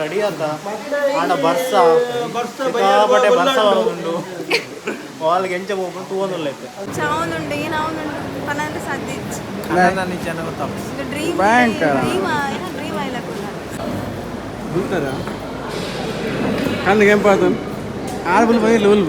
Ready ಆತ ಆಂಡ ಬರ್ಸ ಸಿಕ್ಕಾಪಟ್ಟೆ ಬರ್ಸ ಉಂಡು ವಾಲ್ಗೆ ಎಂಚ ಪೋಪುಂಡು ತೂವೊಂದುಲ್ಲ ಇತ್ತೆ. ಚಾವೊಂದುಂಡು ಏನಾವೊಂದುಂಡು ಪನಂದ್ರೆ ಸಾಧ್ಯ ಇಜ್ಜಿ. ನಿಜ ಗೊತ್ತಾಪುಜಿ. ಡ್ರೀಮ್. ಭಯಂಕರ. ಡ್ರೀಮ್ ಡ್ರೀಮ್ ಆಯ್ಲಕ್ಕುಲ್ಲ. ఉంటారా కన్ను ఏం పాతం ఆడపులు పోయి లోలు.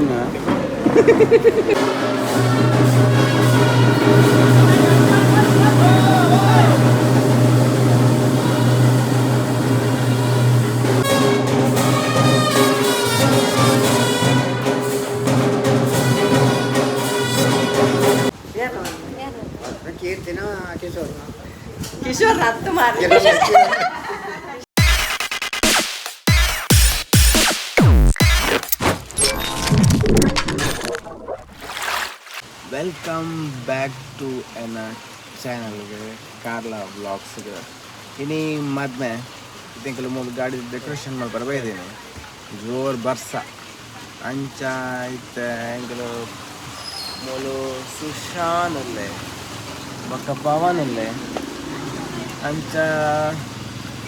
ಕೀರ್ತಿನ ಕಿಶೋರ್ನ. ಕಿಶೋರ್ ಹತ್ತು ಮಾರಿ. Welcome back to ಎನ್ನ ಚಾನಲ್ಗೆ, ಕಾರ್ಲ ವ್ಲಾಗ್ಸ್ಗೆ. ಇನಿ ಮದ್ಮೆ ಇತ್ತೆಂಕಲು ಮೂಲು ಗಾಡಿ ಡೆಕೋರೇಷನ್ ಮಲ್ಪರ ಬೈದೀನಿ. ಜೋರ್ ಬರ್ಸ ಅಂಚ ಇತ್ತೆ ಎಂಕಲು ಮೂಲು ಸುಶಾನ್ ಉಲ್ಲೆ, ಬೊಕ್ಕ ಪವನ್ ಉಲ್ಲೆ. ಅಂಚ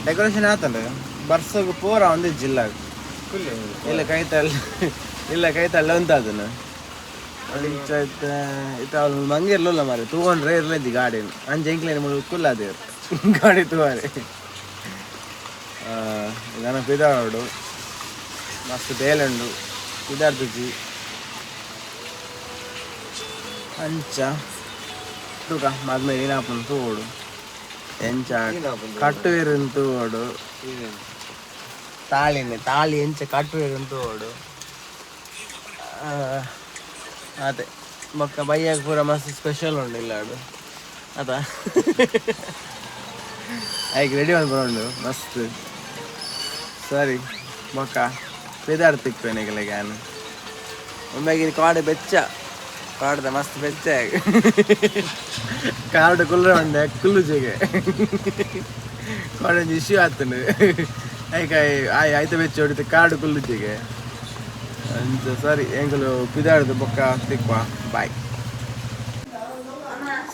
ಡೆಕೋರೇಷನ್ ಆತಂಡ ಬರ್ಸಗ್ ಪೂರ ಒಂದು ಜಿಲ್ಲಾಗ ಇಲ್ಲ ಕೈತಲ್ಲ ಇಲ್ಲ ಕೈತಲ್ಲ ಉಂತಾದನು. ಅಂಚ ಇತ್ತೆ ಇತ್ತೆ ಅವ್ನು ಮಂಗಿರ್ಲಿಲ್ಲ ಮಾರೆ, ತೂಗೊಂಡ್ರೆ ಇರ್ಲಿದ್ದಿ ಗಾಡಿ. ಅಂಚ ಎಂಕ್ಲೇನು ಮುಳು ಕುಲ್ಲಾದೇರು ಗಾಡಿ ತೂವಾರೆ. ನನ್ನ ಪಿದಾಡು ಮಸ್ತ್ ಬೇಲುಂಡು ಪಿದಾಡ್ದುಜಿ. ಅಂಚ ತೂಕ ಮದ್ಮೆ ಏನಾಪುಂಡು ತೂವೊಡು, ಎಂಚ ಕಟ್ಟುವೆರು ತೂವೊಡು, ತಾಳಿನೆ ತಾಳಿ ಎಂಚ ಕಟ್ಟುವೆರು ತೂವೊಡು. ಅದೇ ಬೊಕ್ಕ ಬಯ್ಯಾಗ ಪೂರ ಮಸ್ತ್ ಸ್ಪೆಷಲ್ ಉಂಡು ಇಲ್ಲಾಡು ಅದ. ಐಕ್ ರೆಡಿ ಉಂಡು ಮಸ್ತ್. ಸರಿ, ಬೊಕ್ಕ ಪಿದಾಡ್ ತಿಕ್ಪೇನೆ ಯಾನ್. ಒಮ್ಮೆಗೆ ಕಾಡು ಬೆಚ್ಚ, ಕಾಡ್ದ ಮಸ್ತ್ ಬೆಚ್ಚ. ಕಾರ್ಡ್ ಕುಲ್ರ ಉಂಡೆ ಕುಲ್ಲು ಜೆಗೆ ಕಾಡೊಂಜಿ ಇಶ್ಯೂ ಆತುಂಡು. ಐಕ ಆಯ್ ಐತ ಬೆಚ್ಚ ಹೊಡಿತು ಕಾರ್ಡ್ ಕುಲ್ಲು ಜೆಗೆ. ಅಂಚ ಸರಿ, ಎಂಕುಲು ಪಿದಾಡ್ದು ಬೊಕ್ಕ ತಿಕ್ವ, ಬಾಯ್.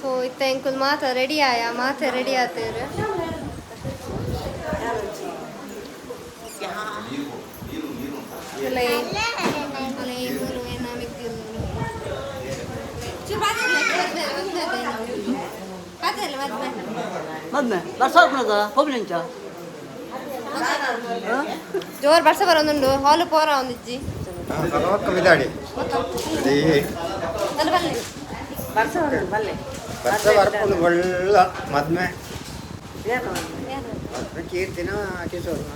ಸೊ ಇತ್ತ ಎಂಕುಲು ಮಾತ ರೆಡಿ ಆಯ, ಮಾತ ರೆಡಿ ಆತೇರು. ಅಲೆ ಅಲೆ ಮೂಲು ಏನ ಮಿಕ್ಕಿಲ್ಲ. ಮದ್ಮೆ. ಮದ್ಮೆ ಬರ್ಸ ಬರ್ಪುನದ ಪೋಪಿನಂಚ. ಜೋರ್ ಬರ್ಸ ಬರೋದುಂಡು, ಹಾಲು ಪೋರ ಒಂದಿಜ್ಜಿ. ಬಿದಾಡಿ. ಅಲ್ಲ ಬನ್ನಿ. ಬರ್ಸ ಬಲ್ಲೆ. ಬರ್ಸ ಬರ್ಪುಂಡು ಒಳ್ಳ ಮದ್ಮೆ. ಕೀರ್ತಿನ ಕಿಶೋರ್ನ.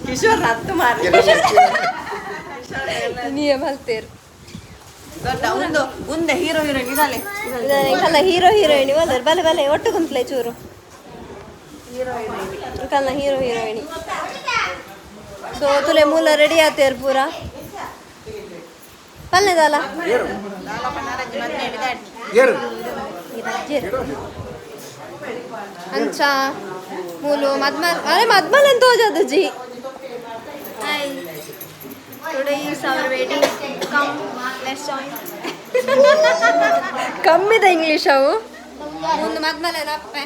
ಕಿಶೋರ್ ಹತ್ತು ಮಾರಿ. ನೀಯೇ ಮಲ್ತೇರು. ದೊಡ್ಡ ಒಂದು ಮುಂದೆ ಹೀರೋ ಹೀರೋಯಿನ್ ಇದಾಲೆ. ಎಂಕಲ್ನ ಹೀರೋ ಹೀರೋಯಿನಿ ಬಲ್ಲರು, ಬಲೆ ಬಲೆ, ಒಟ್ಟು ಕುಂತ್ಲೆ ಚೂರು. ಎಂಕಲ್ನ ಹೀರೋ ಹೀರೋಯಿನಿ. ಸೊ ತುಲೆ ಮೂಲ ರೆಡಿ ಆತೇರು ಪೂರ ಪಲ್ಲೆದಲ್ಲ. ಅಂಚ ಮೂಲು ಮದ್ಮಲ್, ಅರೆ ಮದ್ಮಲ್ ಅಂತ ತೋಜದು G. Hi, today is our wedding, come let's join. ಕಮ್ಮಿದ English ಅವು. ಒಂದು ಮದ್ಮಲೆ ಅಪ್ಪೆ.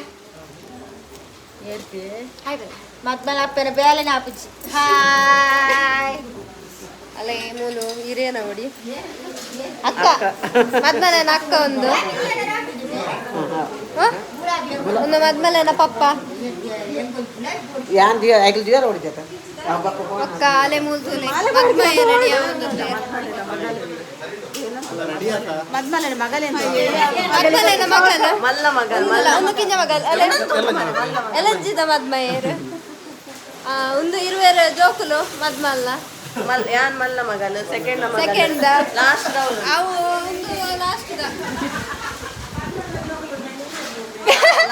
ಮದ್ಮಲ ಅಪ್ಪನ ಬೇಲೆನ ಆಪುಜಿ. ಹಾಯ್. ಅಲ್ಲ ಮೂಲು ಹಿರಿಯನ ನೋಡಿ ಅಕ್ಕ, ಮದ್ಮಲೆನ ಅಕ್ಕ ಒಂದು. ಹ? ಒಂದು ಮದ್ಮಲೆನ ಪಪ್ಪ. ಯಾನ್ ದಿಯ ಐಕಲ್ ದಿಯರ ಹೊಡಿತೈತ. ಅಕ್ಕ ಅಲೆ ಮೂಲು ತುಲೆ ಮದ್ಮೆ ರೆಡಿ. ಮದ್ಮಲನ ಮಗಲೇನು? ಮದ್ಮಲೆನ ಮಗಲ. ಮಲ್ಲ ಮಗಲ್. ಅಲ್ಲ, ಒಂದು ಕಿಂಜ ಮಗಲ್ ಅಲೆ ಎಲಜ್ಜಿದ ಮದ್ಮಯೇರು. ಒಂದು ಇರುವೆರ ಜೋಕುಲು ಮದ್ಮಲ್ಲ. ಮಲ್ ಯಾನ್ ಮಲ್ಲ ಮಗಲ್, ಸೆಕೆಂಡ್ ಮಗಲ್. ಸೆಕೆಂಡ್. ಲಾಸ್ಟ್ ದವಳು. ಅವು ಒಂದು ಲಾಸ್ಟ್.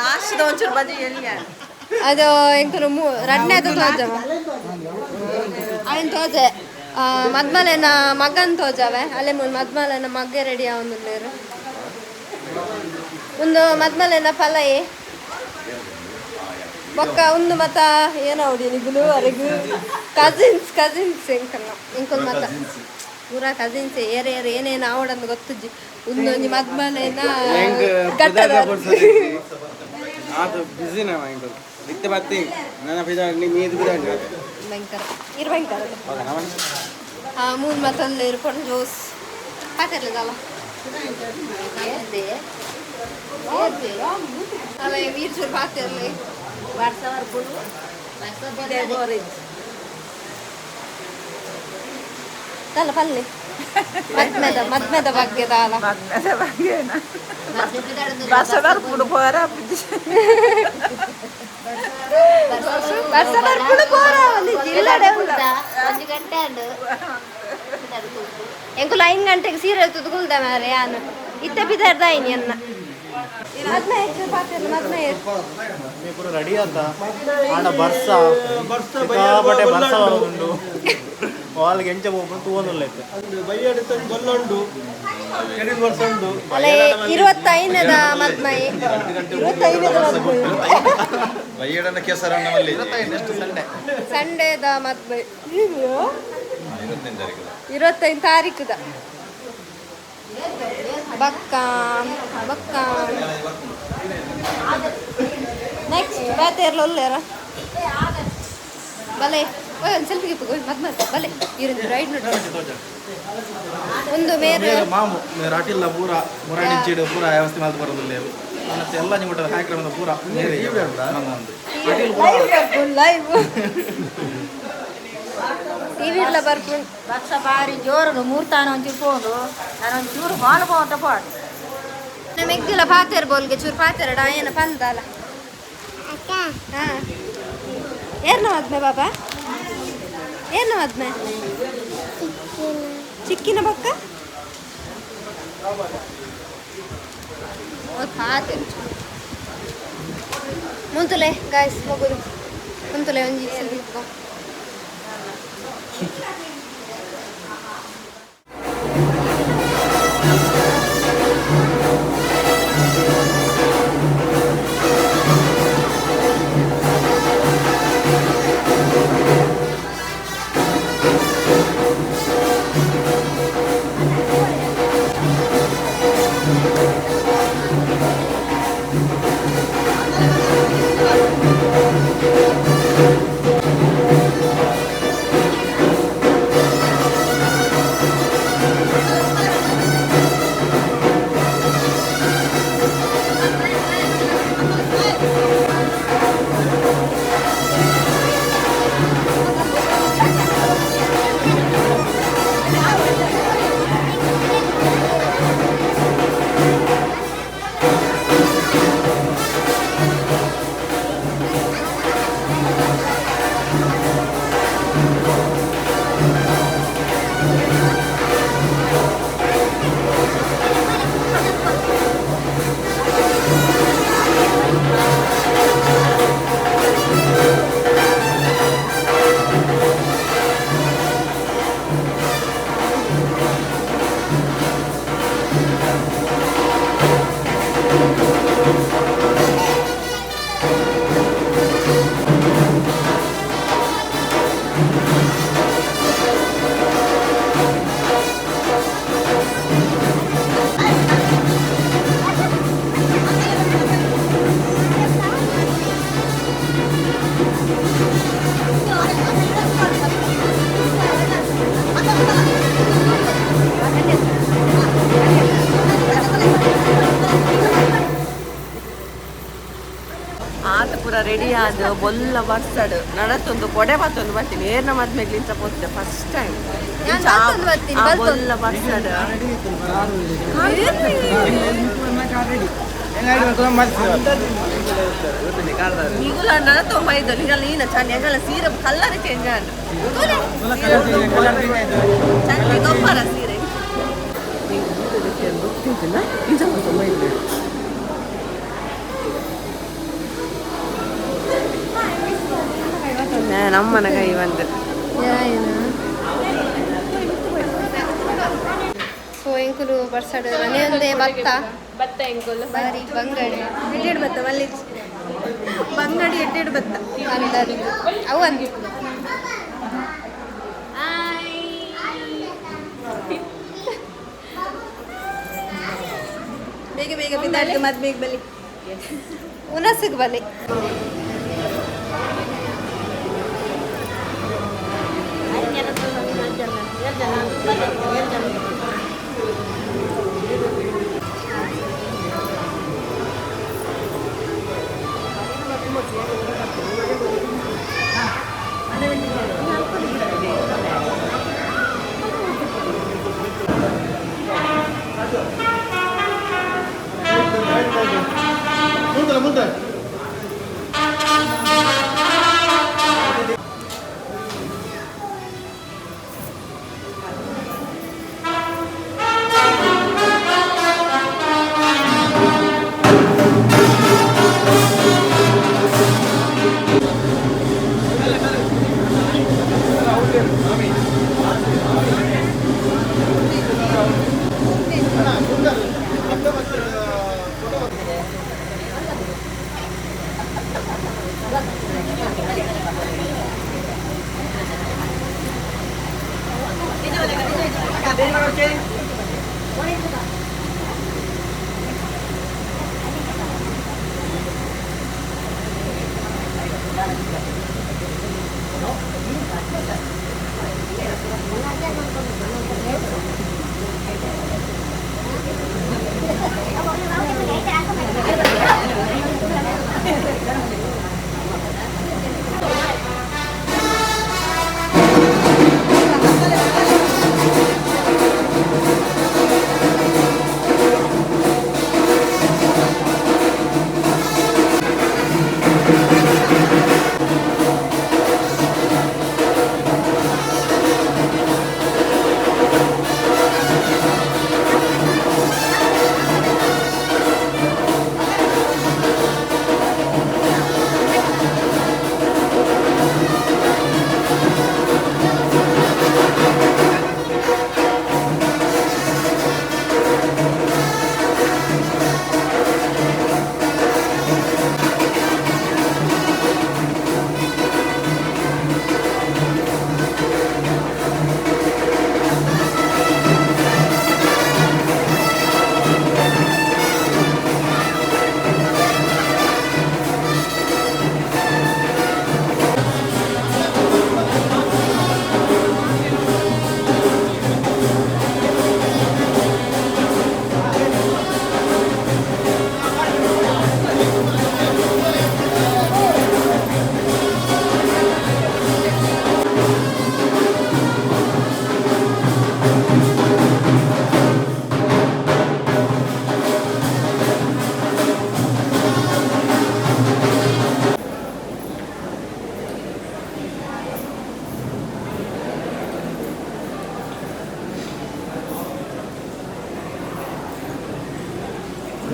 ಲಾಸ್ಟ್ ಒಂಚೂರು ಬದಿ ಎಲ್ಲಿ ಯಾನ್. ಅದು ಎಂಕುಲು ರಡ್ನೇದು ತೋಜವ ಅವನ್ ತೋಜೆ. ಮದ್ಮಲೆನ ಮಗನ್ ತೋಜವೆ. ಅಲ್ಲೇ ಮೂಲು ಮದ್ಮಲೆನ ಮಗ್ಗೆ ರೆಡಿ ಆವೊಂದುಲ್ಲೆರ್. ಒಂದು ಮದ್ಮಲೆನ ಪಲಯಿ. ಬೊಕ್ಕ ಒಂದು ಮತ ಏನಾವಡಿ ನಿಗುಲು ಅರೆಗು ಕಸಿನ್ಸ್ ಕಸಿನ್ಸ್ ಎಂಕಲ್ನ ಎಂಕುಲು ಮತ ಪೂರಾ ಕಸಿನ್ಸ್. ಏರೆ ಏರೆ ಏನೇನು ಆವಡಂದು ಗೊತ್ತುಜ್ಜಿ. ಒಂದೊಂಜಿ ಮದ್ಮಲೆನ ಗಟ್ಟದ. ಆತ ಬಿಸಿನ ಎಂಕುಲು ಇತ್ತೆ ಬತ್ತಿ ನನ್ನ ಪಿದಾಡ್ನಿ ಮೀದು ಪಿದಾಡ್ನಿ. ಭಯಂಕರ ಇರು ಭಯಂಕರ ಹಾಂ ಮೂರು ಮತ್ತೊಂದು ಇರ್ಕೊಂಡು ಜೋಸ್ ಪಾತಿರ್ಲಿದಲ್ಲ ಅಲ್ಲ ವೀರ್ ಚೂರು ಪಾತಿರ್ಲಿ ತಲ್ಲ ಪಲ್ಲೆ ಮದ್ಮೆದ ಮದ್ಮೆದ ಬಗ್ಗೆ ದಾಲ ವರ್ಷ ಬರ್ಪುಡು ಪೋರ ಒಂದು ಜಿಲ್ಲಡೆ ಎಂಕುಲು 5 ಗಂಟೆಗೆ ಸೀರೆ ತುದುಗುಲ್ದ ಮಾರೆ ಯಾನು ಇತ್ತ ಬಿದರ್ದಾಯಿನಿ ಅನ್ನ ಮದ್ಮೆ ಪಾತಿರ್ಲಿ ಮದ್ಮೆ ಪೂರ ರೆಡಿ ಆತ ಆಂಡ ಬರ್ಸ ಸಿಕ್ಕಾಪಟ್ಟೆ ಬರ್ಸ ಉಂಡು ವಾಲ್ಗೆ ಎಂಚ ಪೋಪುಂಡು ತೂವೊಂದುಲ್ಲ ಇತ್ತೆ. ಅಲ್ಲ 25ನೇದ ಮದ್ಮೈ 25ನೇದ ಮದ್ಮೈ ಸಂಡೇದ ಮದ್ಮೈ 25 ತಾರೀಕುದ ಬಕ್ಕ ಬಕ್ಕ ನೆಕ್ಸ್ಟ್ ಬೇತೇರ್ಲ ಒಲ್ಲೇರ ಬಲೆ ಓಯ್ ಒಂದು ಸೆಲ್ಫಿ ಗಿಪ್ಪು ಮದ್ ಮದ್ ಬಲೆ ಇರಿಂದ ರೈಡ್ ನೋಡಿ ಒಂದು ಮೇರೆ ಮಾಮು ಅಟಿಲ್ಲ ಪೂರ ಮುರಾಣಿಂಚಿಡು ಪೂರ ವ್ಯವಸ್ಥೆ ಮಲ್ತ್ ಬರೋದಿಲ್ಲ ಮತ್ತೆ ಎಲ್ಲ ನಿಮ್ಮ ಕಾರ್ಯಕ್ರಮದ ಪೂರ ಮೇರೆ ಲೈವ್ ಟಿವಿ ಇಲ್ಲ ಬರ್ಪುಂಡು ವರ್ಷ ಬಾರಿ ಜೋರು ಮೂರ್ತಾನ ಒಂಚೂರು ಪೋಂಡು ನಾನು ಒಂಚೂರು ಬಾಲ್ ಪೋಂಟ ಪಾಡು ಮೆಗ್ದಿಲ್ಲ ಪಾತೇರ್ ಬೋಲ್ಗೆ ಚೂರು ಪಾತೇರ ಡಾಯನ ಪಂದಲ್ಲ ಹಾ ಏರ್ನ ಮದ್ಮೆ ಬಾಬಾ ಏರ್ನ ಮದ್ಮೆ ಚಿಕ್ಕಿನ ಬೊಕ್ಕ ಪಾತೇರ್ ಮುಂತುಲೆ ಗಾಯ್ಸ್ ಮಗುರು ಮುಂತುಲೆ ಒಂಜಿ ಸೆಲ್ಫಿ ಆತ ಪೂರ ರೆಡಿ ಆದ ಬೊಲ್ಲ ಬರ್ಸಡು ನಡತ್ತೊಂದು ಕೊಡೆ ಬತ್ತೊಂದು ಬರ್ತೀನಿ ಏರ್ನ ಮದ್ಮೆಗ್ಲಿಂತ ಪೋತೆ ಫಸ್ಟ್ ಟೈಮ್ ನಾನ್ ಬರ್ತೊಂದು ಬರ್ತೀನಿ, ಬರ್ತೊಂದು. ಬೊಲ್ಲ ಬರ್ಸಡು ಈಗುಲ ನಡತ್ತೊಂಬ ಇದ್ದು ಈಗಲ್ಲ ಈನ ಚಂದ ಎಂಗಲ್ಲ ಸೀರೆ ಕಲ್ಲರ್ ಚೇಂಜ್ ಆಂಡ್ ಚಂದ ಗೊಬ್ಬರ ಸೀರೆ ನಮ್ಮನ ಕೈ ಬಂದು ಸೊ ಎಂಕುಲು ಬರ್ಸಡು ಮನೆಯೊಂದೇ ಭತ್ತ ಭತ್ತ ಎಂಕುಲು ಬಾರಿ ಬಂಗಡಿ ಎಡ್ಡೆಡ್ ಭತ್ತ ಮಲ್ಲಿ ಬಂಗಡಿ ಎಡ್ಡೆಡ್ ಭತ್ತ ಅಂದರು ಅವು ಅಂದು ಬೇಗ ಬೇಗ ಬಿದ್ದಾಡ್ತು ಮದ್ಮೆಗೆ ಬಲಿ ಉನಸಿಗೆ ಬಲಿ.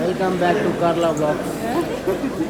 Welcome back to Karla Vlogs.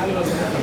Thank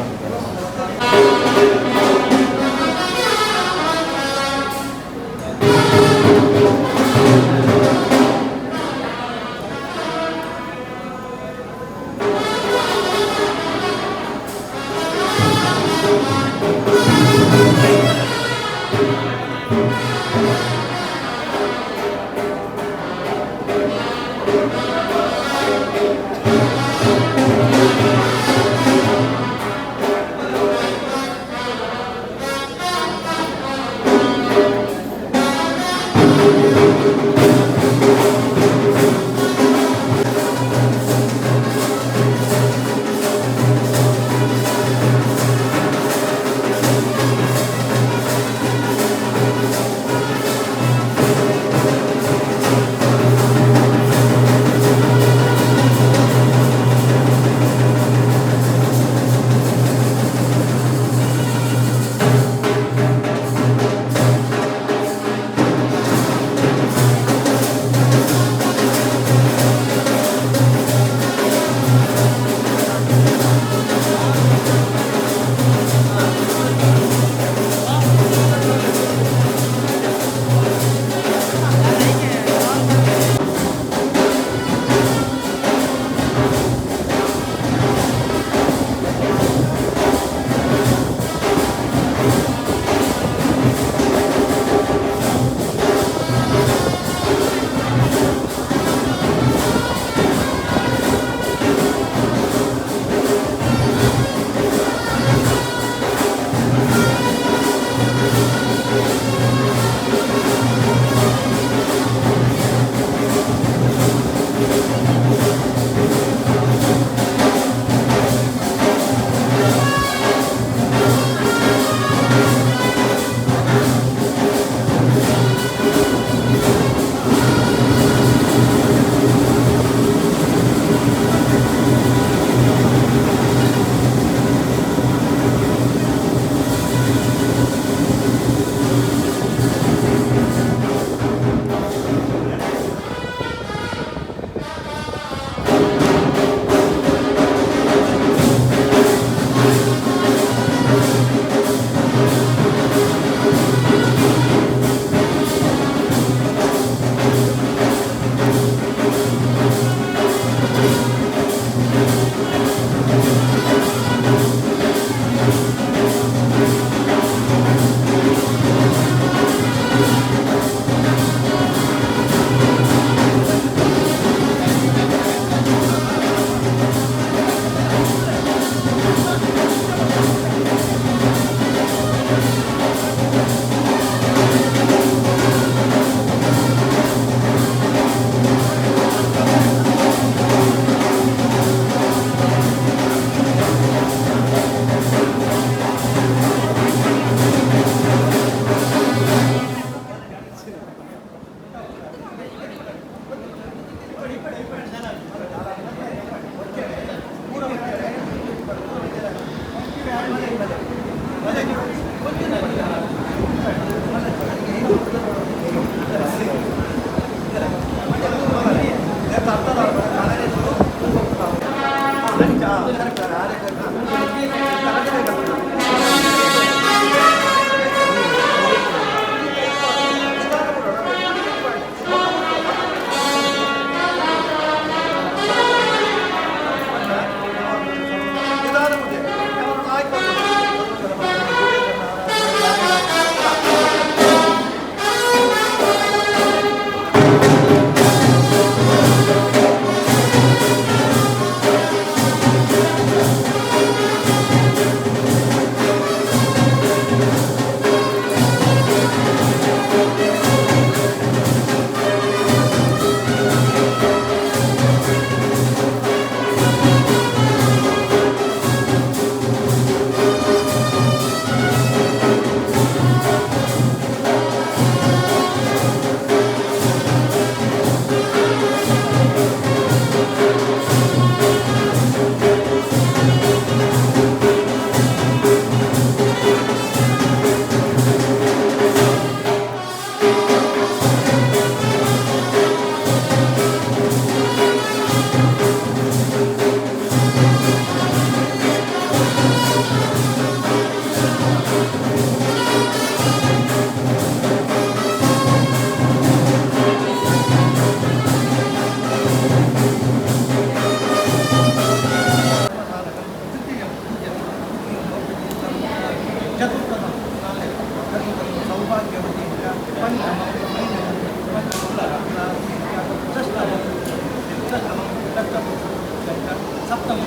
ಸಪ್ತಮ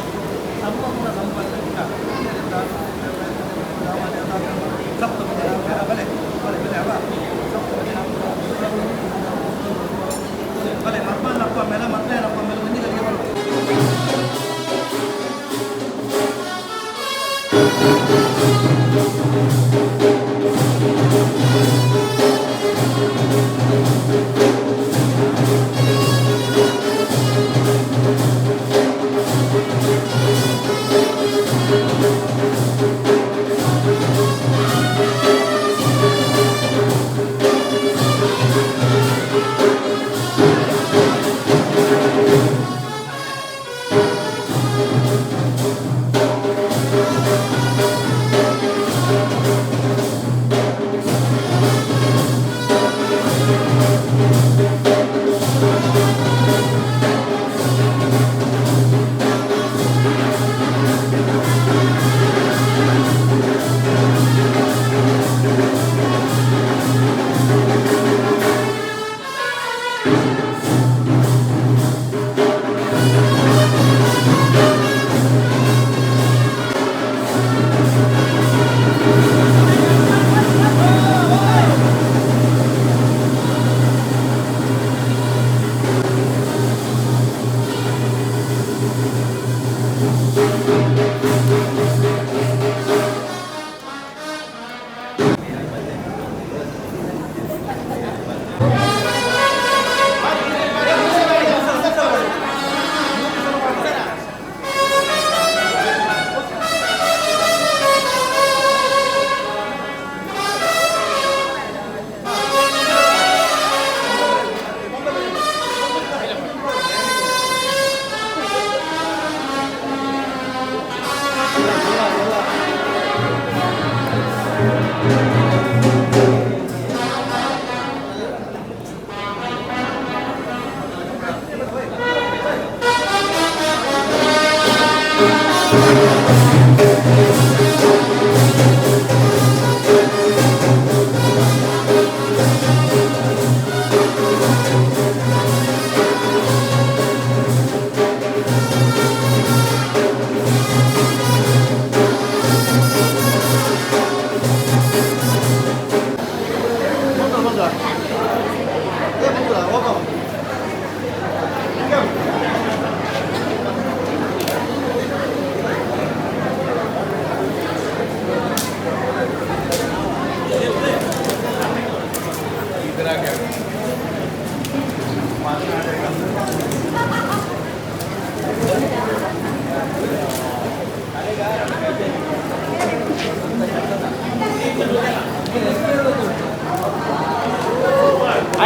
ಸಪ್ತಮ ಸಪ್ತಮ ಬಲೆ ಬಲೆ ಬಲೆ ಅವ ಬಲೆ ಮಕ್ಕಳಪ್ಪ ಮೇಲೆ ಮಕ್ಕಳಪ್ಪ ಮೇಲೆ ಒಂದಿಗೆ ಬರುತ್ತೆ.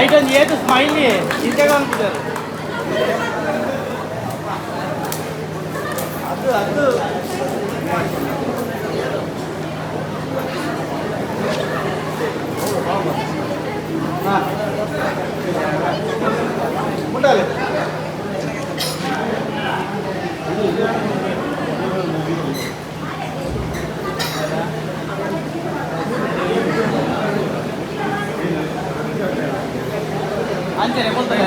ಐಟನ್ ಏತು ಸ್ಮೈಲಿ ಚಿಂತೆಗೆ ಅನ್ಬಿಟ್ಟಾರೆ. ಅದು ಅದು ಮುಟ್ಟಾಲೆ. ಅಂಚನೆ ಕೊಡ್ತಾರೆ.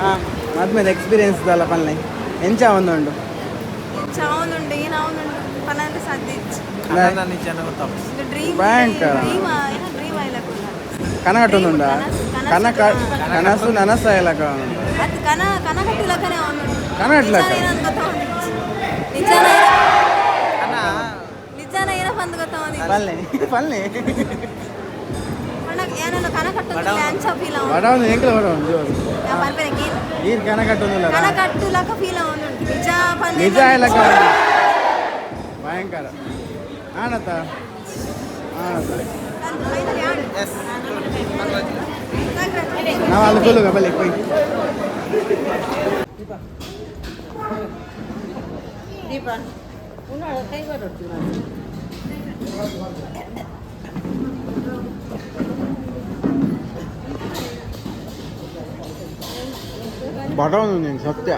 ಹಾಂ, ಮದ್ಮೇಲೆ ಎಕ್ಸ್ಪೀರಿಯನ್ಸ್ ಅಲ್ಲ ಪಲ್ಲೆ ಎಂಚ ಒಂದುಂಡು. ಚಾವನುಂಡು ಏನಾವನುಂಡು ಪನಂದ ಸಾಧ್ಯ ಇಜ್ಜಿ. ಡ್ರೀಮ್. ಭಯಂಕರ. ಡ್ರೀಮ್ ಏನೋ ಡ್ರೀಮ್ ಆಯ್ಲಕ್ಕುಲ್ಲ. ಕನಕಟ್ಟೊಂದುಂಡ ಕನಕ ಕನಸು ನನಸ ಎಲ್ಲ. ಅದು ಕನ ಕನ ಕಟ್ಟಿಲಕ್ಕನೆ ಅವನುಂಡು. ಕನ ಕಟ್ಟಿಲಕ್ಕ? ನಿಜಾನ ನಿಜಾನ ಏನಪ್ಪ ಅಂದ್ ಗೊತ್ತಾವನಿಜ್ಜಿ. ಪಲ್ಲೆ ಪಲ್ಲೆ. ಪಂಡ ಏನನ್ನ ಕನ ಕಟ್ಟೊಂದು ಅಂಚ ಫೀಲ್ ಅವನು. ಬಡವನು ಎಂಕಲ ಬಡವನು ಜೋರು. ನಾ ಪನ್ಪೆನ ಕೇನ್. ನೀರು ಕನ ಕಟ್ಟೊಂದಿಲ್ಲ. ಕನ ಕಟ್ಟುಲಕ ಫೀಲ್ ಅವನುಂಟು ನಿಜ ಪಂದ್. ನಿಜ ಎಲ್ಲ ಭಯಂಕರ ಆನತ ಆನತ. ಫೈನಲಿ ಆಡು. ನಾವು ಅಲ್ಲಿ ಕೊಲ್ಲುಗ ಬಲ್ಲಿ ಹೋಯ್. ದೀಪ ಉನ್ನಾಳ ಕೈ ಬರೋಡ್ತೀವಿ. ಬಡವನು ನೀನು ಸತ್ಯ.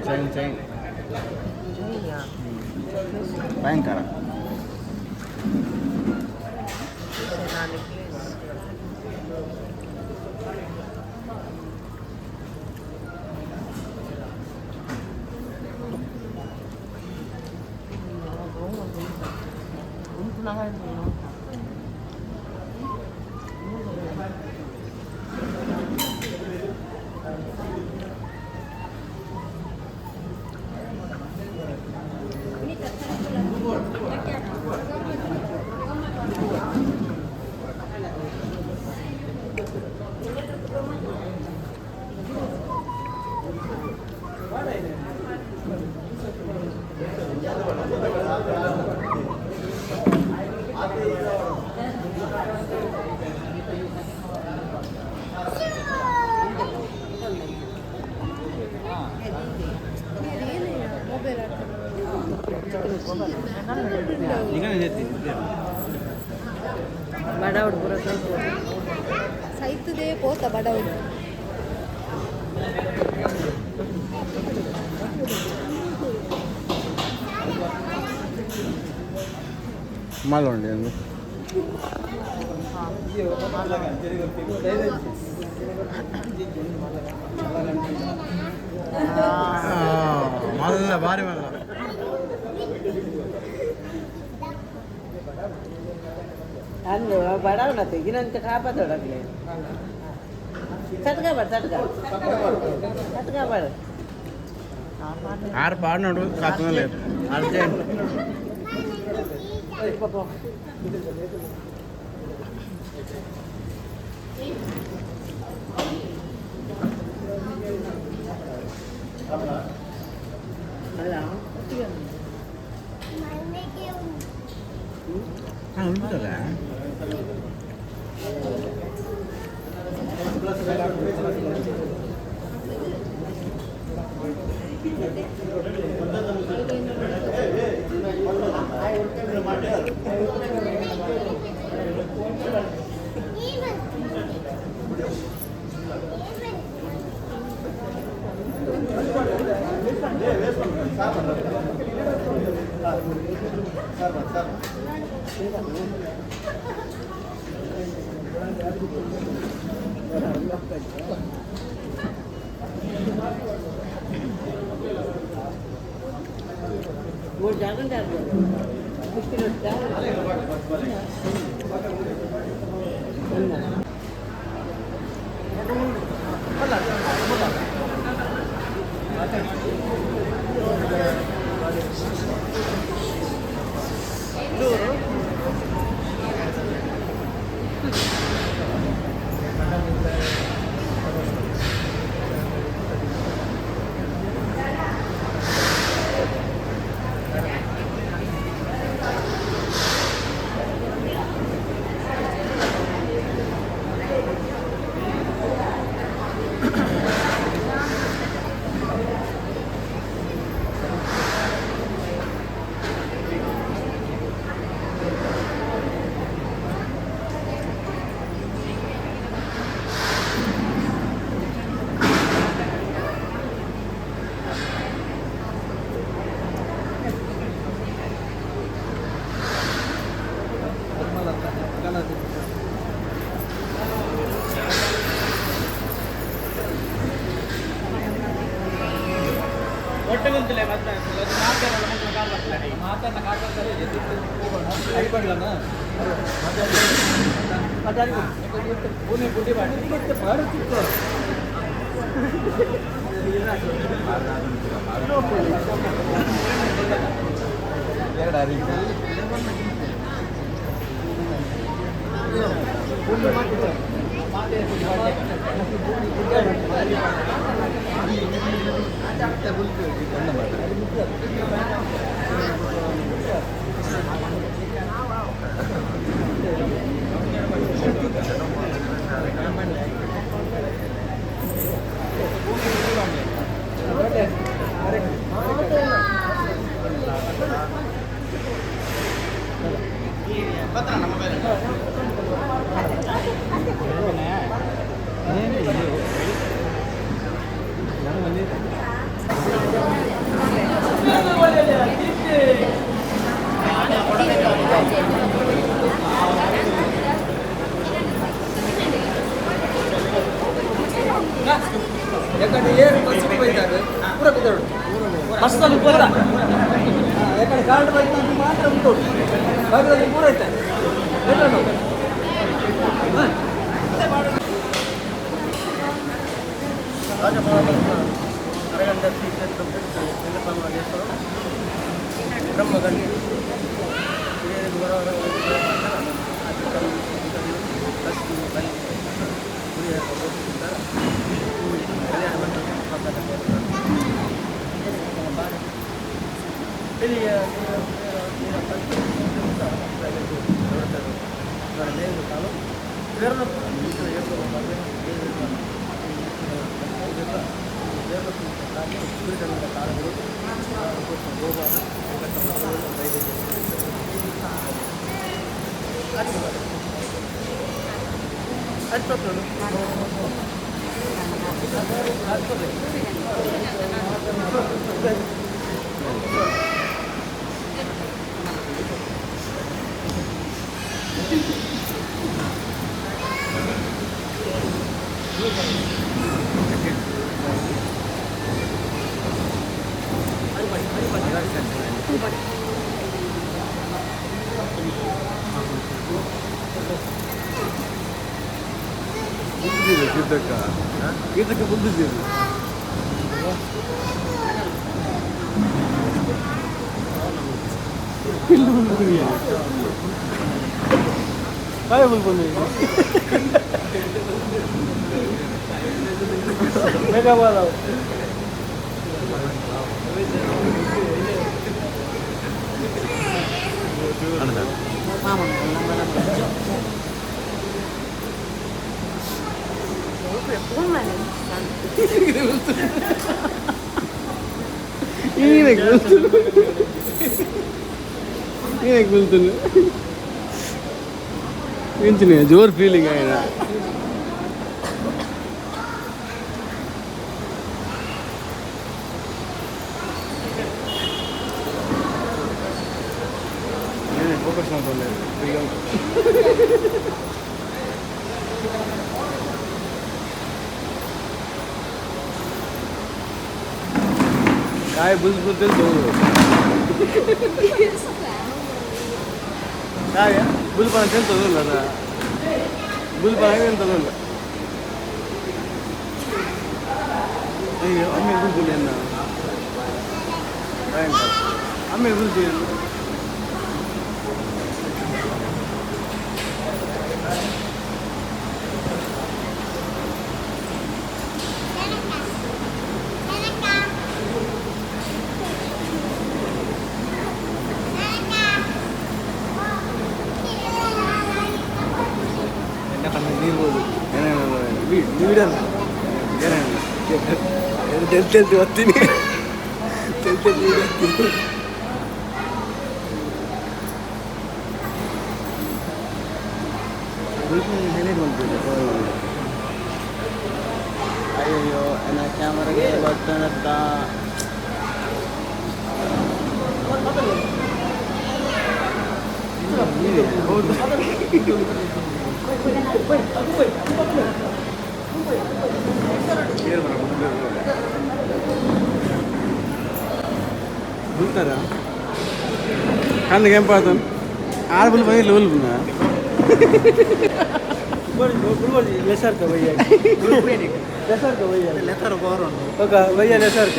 ಚೈನ್ ಚೈನ್ ಭಯಂಕರ. ಬಡವಡು ಪೂರ ಸ್ವಲ್ಪ ಸೈತದೇ ಪೋತ ಬಡವರು. ಮಲೋಂಡಿ ಅಂದು ಮಲ್ಲ ಭಾರಿ ಮಲ್ಲ. ಅಂದು ಬಡವನ ತೆಗಿನಂತ ಕಾಪಾದೊಡಗ್ಲೆ ತಟ್ಕ ಬಾಡ ತಟ್ಕ ತಟ್ಕ ಬಾಡ. ಆರು ಪಾಡು ನೋಡು ಕಾತನಲ್ಲೇ ಅರ್ಜೆಂಟ್. ಅಲ್ಲ ಹಾಂ ಉಂಟಲ್ಲ. ಮೂರು ಜಾಗ ಜೋರ್ ಫೀಲಿಂಗ್ ಆಯ್ನ ಫೋಕಸ್ ಮಾಡ್ಕೊಂಡೆ काय बुजबुल काय बुलपण ತಗೊಳ್ಳ ಬುಲ್ಪಣ ಏನು ತಗೊಳ್ಳ ಅಯ್ಯೋ ಆಮೇಲೆ ಬುಲ್ಬುಲ್ ಏನ ಆಮೇಲೆ ಬುಲ್ಬುಲ್. ತೆಲ್ತೆಲ್ತಿ ಒತ್ತೀನಿ ತೆಲ್ತೆಲ್ತಿ ಒತ್ತೀನಿ. ಅಯ್ಯೋ ನನ್ನ ಕ್ಯಾಮರಾಗೆ ಬರ್ತನತ್ತ. ಹೌದು. ಬುಲ್ತಾರ ಕಂದ ಕೆಂಪಾತನ್ ಆರು ಬುಲ್ ಬೈರ್ಲ ಬುಲ್ಪುನ ಲೆಸರ್ ಭಯ್ಯ ಲೆಸರ್ ಭಯ್ಯ ಲೆಸರ್ ಓಕೆ ಭಯ್ಯ ಲೆಸರ್.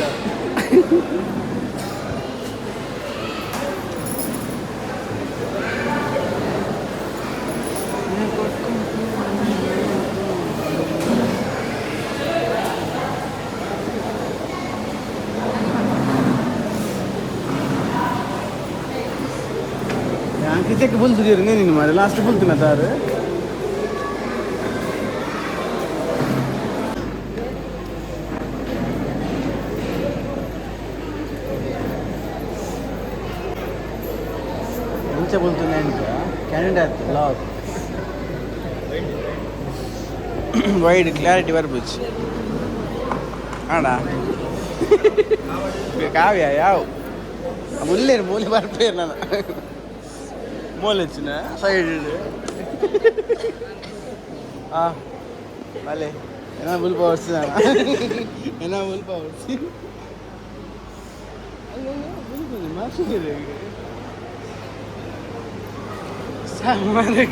ಇತ್ತೆಕ್ಕೆ ಬುಲ್ತಿದ್ದೀರಿ ನೀನು ಮಾರೆ ಲಾಸ್ಟ್ ಬುಲ್ತಿನ ತಾರು. ಮುಂಚೆ ಬುಲ್ತಿನ ಕ್ಯಾನಡಾ ಲಾಗ್ ವೈಡ್ ಕ್ಲಾರಿಟಿ ಬರ್ಬುಜ್ ಅಣ್ಣ. ಕಾವ್ಯ ಯಾವ ಮುಲ್ಲೇರು ಮೂಲೆ ಬರ್ಪೇರು ನಾನು ಮೂಲೆಚ್ಚಿನ ಸೈಡ್. ಆ ಬಲೆ ಏನ ಬುಲ್ಪ ವರ್ಷ, ಏನ ಬುಲ್ಪ ವರ್ಷ. ಸಾಮಾನ್ಯ.